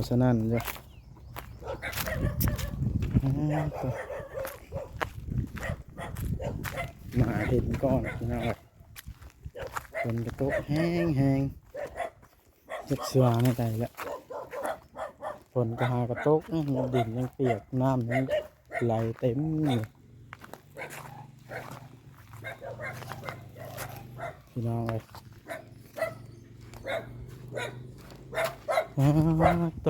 ສະນັ້ນຢູ່ ອາ ໂຕ ມາເຫັນກ່ອນພີ່ນ້ອງເອີຍ ຝົນກະຕົກແຮງໆ ຈັກຊິວ່າແນວໃດລະ ຝົນກະຫາກະຕົກ ອື ດິນຍັງປຽກ ນ້ຳຍັງໄຫຼເຕັມຢູ່ ພີ່ນ້ອງເອີຍ ອາ ໂຕ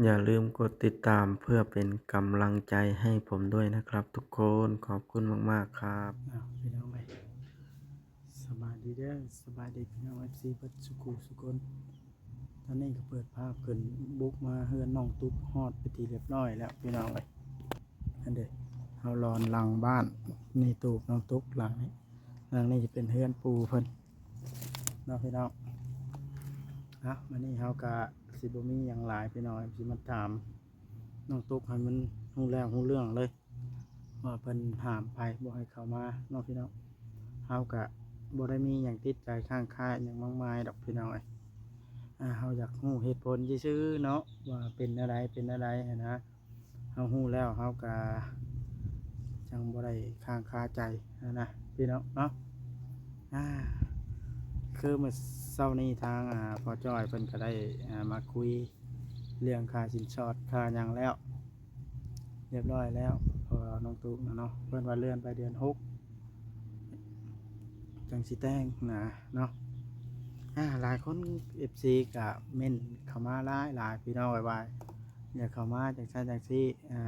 ຢ່າລືມກົດຕິດຕາມເພື່ອເປັນກຳລັງໃຈໃຫ້ຜົມດ້ວຍນະຄັບທຸກຄົນ. ຂອບຄຸນມາກໆ ຄັບ. ອ້າວ ພີ່ນ້ອງເອີຍ ສະບາຍດີເດີ ສະບາຍດີພີ່ນ້ອງ ເອັຟຊີ ເບິດສູ່ຄູ່ສູ່ຄົນ. ຕອນນີ້ກໍເປີດພາບຂຶ້ນ ບຸກມາເຮືອນນ້ອງຕຸກ ຮອດເປັນທີ່ຮຽບຮ້ອຍແລ້ວພີ່ນ້ອງເອີຍ. ອັນເດ ເຮົາລອນຫຼັງບ້ານ ນີ້ຕູບນ້ອງຕຸກຫຼັງນີ້ ຫຼັງນີ້ຈະເປັນເຮືອນປູ່ເພິ່ນເນາະພີ່ນ້ອງ. ເອົາ ມື້ນີ້ເຮົາກະຊິບໍ່ມີຫຍັງຫຼາຍພີ່ນ້ອງ ຊິມາຖາມນ້ອງຕຸກໃຫ້ມັນຮູ້ແລ້ວຮູ້ເລື່ອງເລີຍ ວ່າເພິ່ນຫ້າມໃຜບໍ່ໃຫ້ເຂົ້າມາເນາະພີ່ນ້ອງ. ເຮົາກະບໍ່ໄດ້ມີຫຍັງຕິດໃຈຄ້າງຄາຫຍັງມາກມາຍດອກພີ່ນ້ອງເອີຍ. ອາ ເຮົາຢາກຮູ້ເຫດຜົນຊື່ໆເນາະ ວ່າເປັນແນວໃດ ເປັນແນວໃດຫັ້ນນະ. ເຮົາຮູ້ແລ້ວເຮົາກະຈັ່ງບໍ່ໄດ້ຄ້າງຄາໃຈຫັ້ນນະພີ່ນ້ອງເນາະ. ອາ ຄືມື້ເຊົ້ານີ້ທາງ ອາ ພໍ່ຈ້ອຍເພິ່ນກະໄດ້ ອາ ມາຄຸຍເລື່ອງຄ່າສິນສອດຄ່າຫຍັງແລ້ວ ຮຽບຮ້ອຍແລ້ວ ເພາະວ່ານ້ອງຕຸກນະເນາະ ເພິ່ນວ່າເລື່ອນໄປເດືອນຫົກ ຈັ່ງຊິແຕ່ງນະເນາະ. ອາ ຫຼາຍຄົນ ເອັຟຊີ ກະເມັ້ນເຂົ້າມາຫຼາຍໆ ພີ່ນ້ອງເອີຍ ວ່າຢາກເຂົ້າມາຈັ່ງຊັ້ນຈັ່ງຊີ້. ອາ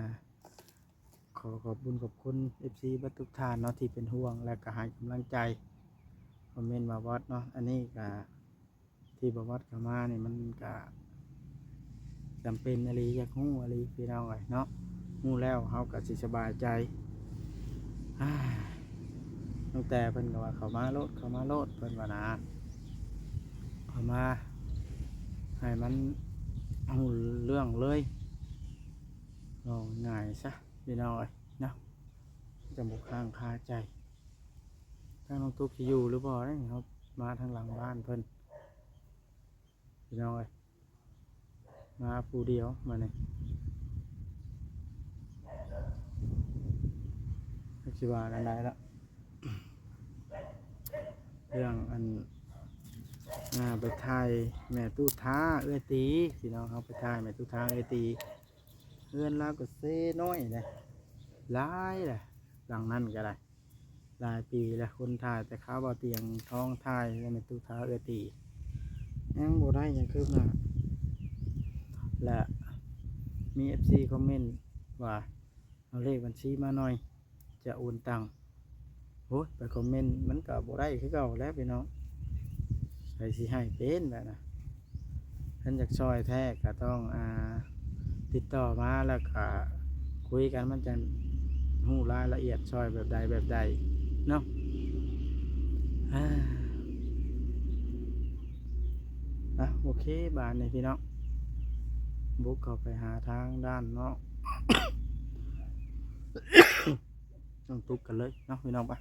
ຂໍຂອບບຸນຂອບຄຸນ ເອັຟຊີ ເບິດທຸກທ່ານເນາະ ທີ່ເປັນຫ່ວງ ແລະກະໃຫ້ກຳລັງໃຈ ຄອມເມັນບ່າວອດເນາະ. ອັນນີ້ກະ ທີ່ບ່າວອດເຂົ້າມານີ້ ມັນກະຈຳເປັນອີ່ຫຼີ ຢາກຮູ້ອີ່ຫຼີພີ່ນ້ອງເອີຍເນາະ. ຮູ້ແລ້ວເຮົາກະຊິສະບາຍໃຈ. ອາ ຕັ້ງແຕ່ເພິ່ນກະວ່າ ເຂົ້າມາໂລດ ເຂົ້າມາໂລດ ເພິ່ນວ່ານະ ເຂົ້າມາໃຫ້ມັນຮູ້ເລື່ອງເລີຍ ເວົ້າງ່າຍຊະພີ່ນ້ອງເອີຍເນາະ ຈັ່ງບໍ່ຄ້າງຄາໃຈ. ທາງນ້ອງຕຸກຊິຢູ່ຫຼືບໍ່ເດ້ ເຮົາມາທາງຫຼັງບ້ານເພິ່ນ ພີ່ນ້ອງເອີຍ ມາຜູ້ດຽວມານີ້ ຈັກຊິວ່າແນວໃດລະ. ເລື່ອງອັນ ອາ ໄປຖ່າຍແມ່ຕູ້ທ້າເອື້ອຍຕີ ພີ່ນ້ອງ ເຮົາໄປຖ່າຍແມ່ຕູ້ທ້າເອື້ອຍຕີ ເຮືອນລາວກໍເຊນ້ອຍເດ້ ຫຼາຍເດ້ ຫຼັງນັ້ນກໍໄດ້ ຫຼາຍປີແລ້ວ ຄົນຖ່າຍແຕ່ຄາວບໍ່ຕຽງທອງ ຖ່າຍແມ່ຕູ້ທ້າເອື້ອຍຕີ ຍັງບໍ່ໄດ້ຫຍັງຄືບໜ້າ. ແລະ ມີເອັຟຊີຄອມເມັນວ່າ ເອົາເລກບັນຊີມາໜ່ອຍ ຈະໂອນຕັງ. ໂອ້ຍ ໄປຄອມເມັນມັນກໍບໍ່ໄດ້ຄືເກົ່າແຫຼະພີ່ນ້ອງ ໃຜຊິໃຫ້ເປັນແບບນັ້ນ. ຄັນຢາກຊ່ອຍແທ້ກໍຕ້ອງ ອ່າ ຕິດຕໍ່ມາ ແລ້ວກໍຄຸຍກັນ ມັນຈັ່ງຮູ້ລາຍລະອຽດ ຊ່ອຍແບບໃດແບບໃດເນາະ. ອາ ອ່ະ ໂອເຄ ບາດນີ້ພີ່ນ້ອງ ບຸກເຂົ້າໄປຫາທາງດ້ານນອກ ຕ້ອງຕຸກກັນເລີຍເນາະພີ່ນ້ອງ ໄປ.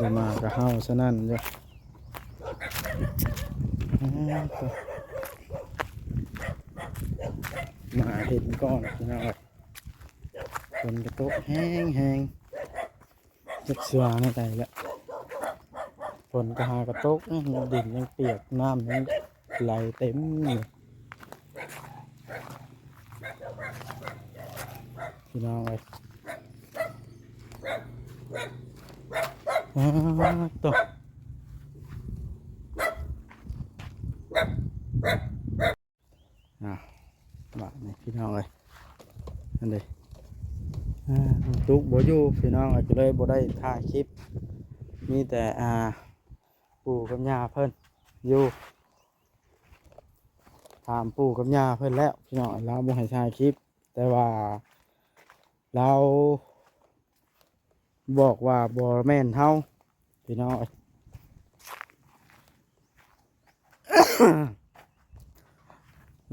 ໄດ້ມາກໍເຫົ່າສະນັ້ນຢູ່ ມາເຫັນກ່ອນພີ່ນ້ອງເອີຍ ຝົນກໍຕົກແຮງໆ ຈັກຊິວ່າແນວໃດລະ ຝົນກໍຫາກະຕົກ ອື ດິນຍັງປຽກ ນ້ຳຍັງໄຫຼເຕັມຢູ່ ພີ່ນ້ອງເອີຍ ອ້າວ ໂຕ ອ່າ ບາດນີ້ພີ່ນ້ອງເອີຍ ອັນເດ ອ່າ ນ້ອງຕຸກບໍ່ຢູ່ພີ່ນ້ອງເອີຍ ກໍເລີຍບໍ່ໄດ້ຖ່າຍຄລິບ ມີແຕ່ ອ່າ ປູ່ກັບຍ່າເພິ່ນຢູ່ ຖາມປູ່ກັບຍ່າເພິ່ນແລ້ວພີ່ນ້ອງ ລາວບໍ່ໃຫ້ຖ່າຍຄລິບ ແຕ່ວ່າລາວ ບອກວ່າບໍ່ແມ່ນເຮົາພີ່ນ້ອງເອີຍ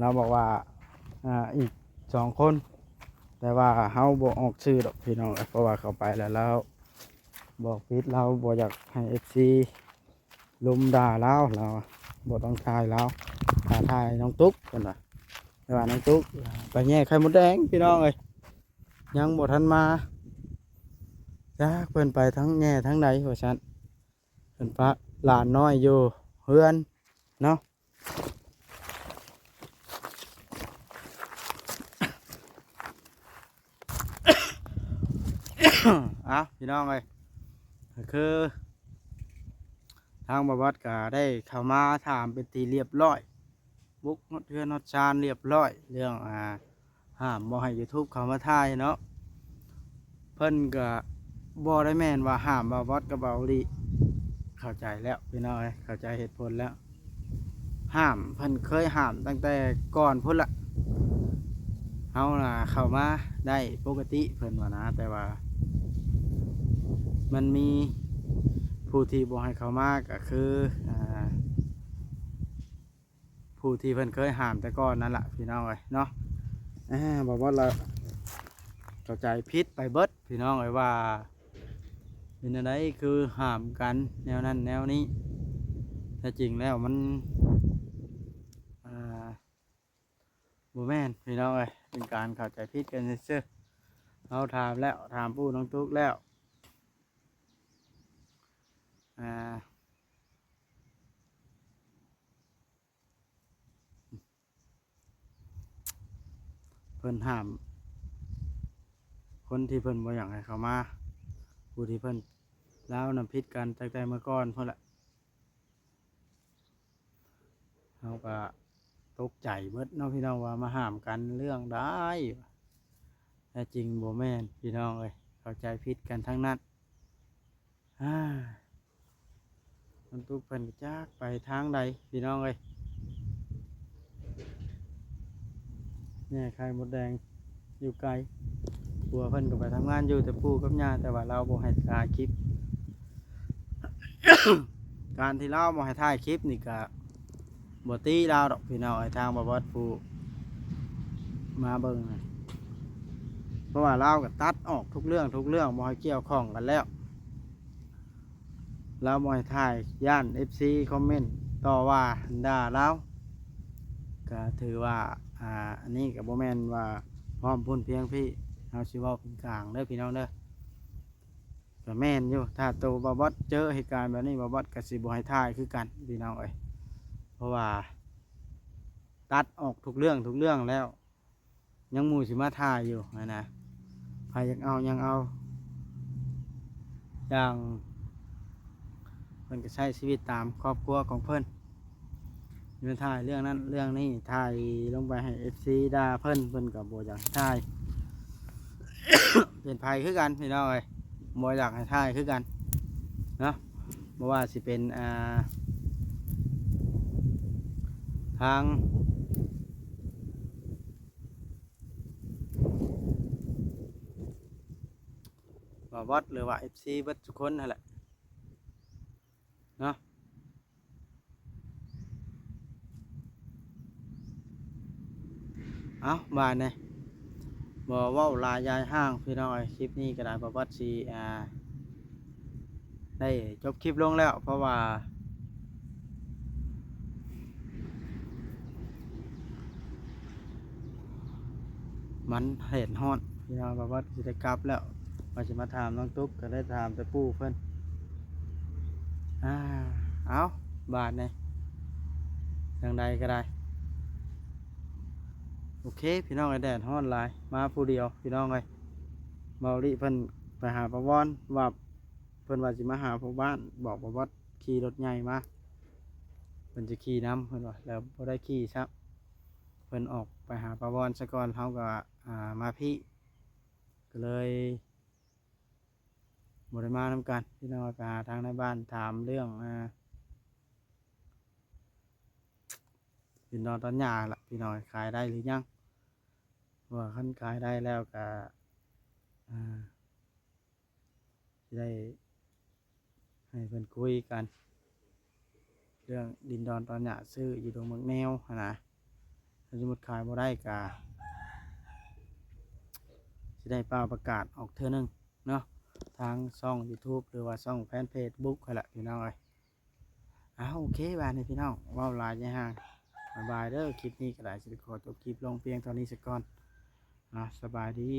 ລາວບອກວ່າ ອ່າ ອີກສອງຄົນ ແຕ່ວ່າເຮົາບໍ່ອອກຊື່ດອກພີ່ນ້ອງເອີຍ ເພາະວ່າເຂົ້າໄປແລ້ວລາວບອກຜິດ ລາວບໍ່ຢາກໃຫ້ເອັຟຊີລຸມດ່າລາວ ລາວບໍ່ຕ້ອງຖ່າຍລາວ ຖ້າຖ່າຍນ້ອງຕຸກເພິ່ນວ່າ ແຕ່ວ່ານ້ອງຕຸກໄປແຍ່ໄຂ່ມົດແດງພີ່ນ້ອງເອີຍ ຍັງບໍ່ທັນມາ ຈັກເພິ່ນໄປທາງແຍ່ທາງໃດວ່າຊັ້ນ ເພິ່ນປະຫຼານນ້ອຍຢູ່ເຮືອນເນາະ. ເອົ້າ ພີ່ນ້ອງເອີຍ ກໍຄືທາງບ່າວບອດກໍໄດ້ເຂົ້າມາຖາມເປັນທີ່ລຽບຮ້ອຍ ບຸກຮອດເຮືອນຮອດຊານລຽບຮ້ອຍ ເລື່ອງ ອ່າ ຫ້າມບໍ່ໃຫ້ຢູທູບເຂົ້າມາຖ່າຍເນາະ ເພິ່ນກໍບໍ່ໄດ້ແມ່ນວ່າຫ້າມບ່າວບອດກັບບ່າວລີ ເຂົ້າໃຈແລ້ວພີ່ນ້ອງເອີຍ ເຂົ້າໃຈເຫດຜົນແລ້ວ ຫ້າມ ເພິ່ນເຄີຍຫ້າມຕັ້ງແຕ່ກ່ອນພຸ້ນລະ ເຮົານະເຂົ້າມາໄດ້ປົກກະຕິເພິ່ນວ່ານະ ແຕ່ວ່າມັນມີຜູ້ທີ່ບໍ່ໃຫ້ເຂົ້າມາກໍຄື ອ່າ ຜູ້ທີ່ເພິ່ນເຄີຍຫ້າມແຕ່ກ່ອນນັ້ນລະພີ່ນ້ອງເອີຍເນາະ ອ່າ ບ່າວບອດລະເຂົ້າໃຈຜິດໄປເບິດພີ່ນ້ອງເອີຍວ່າ ເປັນແນວໃດຄືຫ້າມກັນແນວນັ້ນແນວນີ້ ແທ້ຈິງແລ້ວມັນ ອ່າ ບໍ່ແມ່ນພີ່ນ້ອງເອີຍ ເປັນການເຂົ້າໃຈຜິດກັນຊື່ໆ ເຮົາຖາມແລ້ວ ຖາມປູ່ນ້ອງຕຸກແລ້ວ ອ່າ ເພິ່ນຫ້າມຄົນທີ່ເພິ່ນບໍ່ຢາກໃຫ້ເຂົ້າມາ ຜູ້ທີ່ເພິ່ນ ລາວນຳຜິດກັນຕັ້ງແຕ່ເມື່ອກ່ອນພຸ້ນລະ ເຮົາກະຕົກໃຈເບິດເນາະພີ່ນ້ອງ ວ່າມາຫ້າມກັນເລື່ອງໃດ ແທ້ຈິງບໍ່ແມ່ນພີ່ນ້ອງເອີຍ ເຂົ້າໃຈຜິດກັນທັງນັ້ນ ອາ ນ້ອງຕຸກເພິ່ນກໍຈັກໄປທາງໃດພີ່ນ້ອງເອີຍ ແຍ່ໄຂ່ມົດແດງຢູ່ໄກ ຜົວເພິ່ນກໍໄປທຳງານຢູ່ແຕ່ປູ່ກັບຍ່າ ແຕ່ວ່າລາວບໍ່ໃຫ້ຖ່າຍຄລິບ ການທີ່ລາວບໍ່ໃຫ້ຖ່າຍຄລິບນີ້ກະ ບໍ່ຕິລາວດອກພີ່ນ້ອງເອີຍ ທາງບ່າວບອດຜູ້ມາເບິ່ງນະ ເພາະວ່າລາວກໍຕັດອອກທຸກເລື່ອງທຸກເລື່ອງ ບໍ່ໃຫ້ກ່ຽວຂ້ອງກັນແລ້ວ ລາວບໍ່ໃຫ້ຖ່າຍ ຢ້ານເອັຟຊີຄອມເມັນຕໍ່ວ່າດ່າລາວ ກໍຖືວ່າ ອ່າ ອັນນີ້ກໍບໍ່ແມ່ນວ່າພ້ອມພຸ້ນພຽງພີ້ ເຮົາຊິເວົ້າເປັນກາງເດີພີ່ນ້ອງເດີ. ກໍແມ່ນຢູ່ ຖ້າໂຕບ່າວບອດເຈີເຫດການແບບນີ້ ບ່າວບອດກໍຊິບໍ່ໃຫ້ຖ່າຍຄືກັນພີ່ນ້ອງເອີຍ ເພາະວ່າຕັດອອກທຸກເລື່ອງທຸກເລື່ອງແລ້ວ ຍັງໝູ່ຊິມາຖ່າຍຢູ່ຫັ້ນນະ ໃຜຢາກເອົາຫຍັງເອົາ ຢ່າງເພິ່ນກໍໃຊ້ຊີວິດຕາມຄອບຄົວຂອງເພິ່ນ ມາຖ່າຍເລື່ອງນັ້ນເລື່ອງນີ້ ຖ່າຍລົງໄປໃຫ້ເອັຟຊີດ່າເພິ່ນ ເພິ່ນກໍບໍ່ຢາກໃຫ້ຖ່າຍ ເປັນໃຜຄືກັນພີ່ນ້ອງເອີຍ ບໍ່ຢາກໃຫ້ຖ່າຍຄືກັນເນາະ ບໍ່ວ່າຊິເປັນ ອ່າ ທາງບ່າວບອດ ຫຼືວ່າເອັຟຊີເບິດທຸກຄົນຫັ້ນແຫຼະ ເນາະ ເອົ້າ ບາດນີ້ບໍ່ເວົ້າຫຼາຍຍາຍຫ່າງພີ່ນ້ອງເອີຍ ຄລິບນີ້ກໍໄດ້ ບ່າວບອດຊິ ອ່າ ໄດ້ຈົບຄລິບລົງແລ້ວ ເພາະວ່າ ມັນແດດຮ້ອນພີ່ນ້ອງ ບ່າວບອດຊິໄດ້ກັບແລ້ວ ວ່າຊິມາຖາມນ້ອງຕຸກ ກໍໄດ້ຖາມແຕ່ປູ່ເພິ່ນ ອ່າ ເອົ້າ ບາດນີ້ ຈັ່ງໃດກໍໄດ້ ໂອເຄພີ່ນ້ອງເອີຍ ແດດຮ້ອນຫຼາຍ ມາຜູ້ດຽວພີ່ນ້ອງເອີຍ ເບົາລິເພິ່ນໄປຫາປາວອນ ວ່າເພິ່ນວ່າຊິມາຫາພໍ່ບ້ານ ບອກບ່າວບອດຂີ່ລົດໃຫຍ່ມາ ເພິ່ນຈະຂີ່ນຳ ເພິ່ນວ່າ ແລ້ວບໍ່ໄດ້ຂີ່ຊ້ຳ ເພິ່ນອອກໄປຫາປາວອນຊະກ່ອນ ເຮົາກໍ ອ່າ ມາພີ້ ກໍເລີຍບໍ່ໄດ້ມານຳກັນ ພີ່ນ້ອງ ໄປຫາທາງນາຍບ້ານຖາມເລື່ອງ ອ່າ ດິນດອນຕອນຫຍ້າລະ ພີ່ນ້ອງ ຂາຍໄດ້ຫຼືຍັງ ເພາະວ່າຄັນຂາຍໄດ້ແລ້ວກໍ ອ່າ ຊິໄດ້ໃຫ້ເພິ່ນຄຸຍກັນ ເລື່ອງດິນດອນຕອນຫຍ້າ ຊື້ຢູ່ດົງໝາກແນວຫັ້ນນະ ຖ້າສົມມຸດຂາຍບໍ່ໄດ້ກະ ອ່າ ຊິໄດ້ປ່າວປະກາດອອກເທື່ອໜຶ່ງເນາະ ທາງຊ່ອງ YouTube ຫຼືວ່າຊ່ອງແຟນເພຈ Facebook ຫັ້ນແຫຼະພີ່ນ້ອງເອີຍ. ອ້າວ ໂອເຄ ບາດນີ້ພີ່ນ້ອງ ເວົ້າຫຼາຍໃຫຍ່ຫ່າງ ບາຍບາຍເດີ. ຄລິບນີ້ກໍໄດ້ ຊິໄດ້ຂໍຈົບຄລິບລົງພຽງເທົ່ານີ້ສາກ່ອນເນາະ. ສະບາຍດີ.